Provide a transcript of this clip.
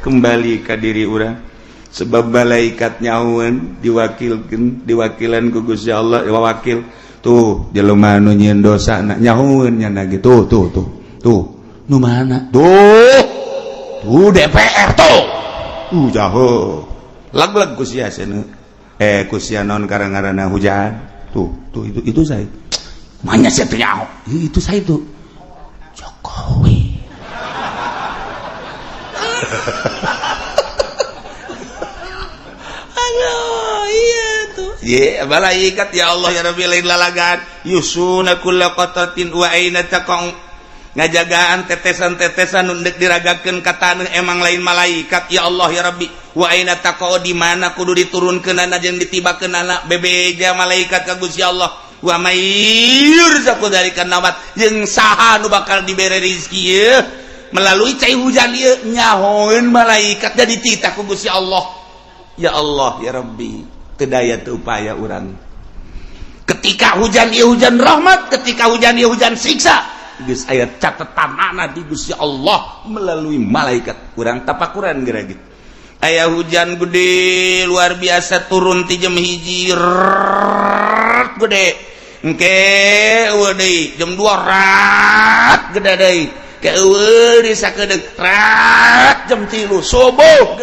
Kembali ke diri urang, sebab malaikat nyahuan diwakilkan, diwakilan ku Gusti Allah, wakil tuh jelema nu nyieun dosa na nyahueun nya gitu. Tuh, tuh, tuh, nu mana tuh? Tuh DPR tuh, jauh lag-lag ku sia cenah, eh, ku sia naon karang-karana hujan tuh, tuh, itu saya mana sih tuh nyaho itu saya itu Jokowi. Aduh, iya tuh. Ye, malaikat, ya Allah ya Rabbi, lain lalagan. Yuhshuna kulla qatratin wa aina taqau, ngajagaan tetesan-tetesan nu deuk diragakeun ka taneuh. Emang lain malaikat, ya Allah ya Rabbi. Wa aina taqau, di mana kudu diturunkeunana jeung ditibakeunana, bebeja malaikat ka Gusti Allah. Wa may yurzaqu dzalika nabat, jeung saha nu bakal dibere rizki ieu melalui cai hujan ieu, nyahoeun malaikat, jadi titah ku Gusti Allah. Ya Allah ya Rabbi, teu daya teu upaya urang. Ketika hujan ieu hujan rahmat, ketika hujan ieu hujan siksa, geus aya catetanana di Gusti Allah melalui malaikat. Urang tapakuran geura gitu. Aya hujan gede luar biasa turun ti jam 1 gede, engke eueuh deui jam 2 rat gede deui, ke eueuh deui sakedeung rat jam 3 subuh.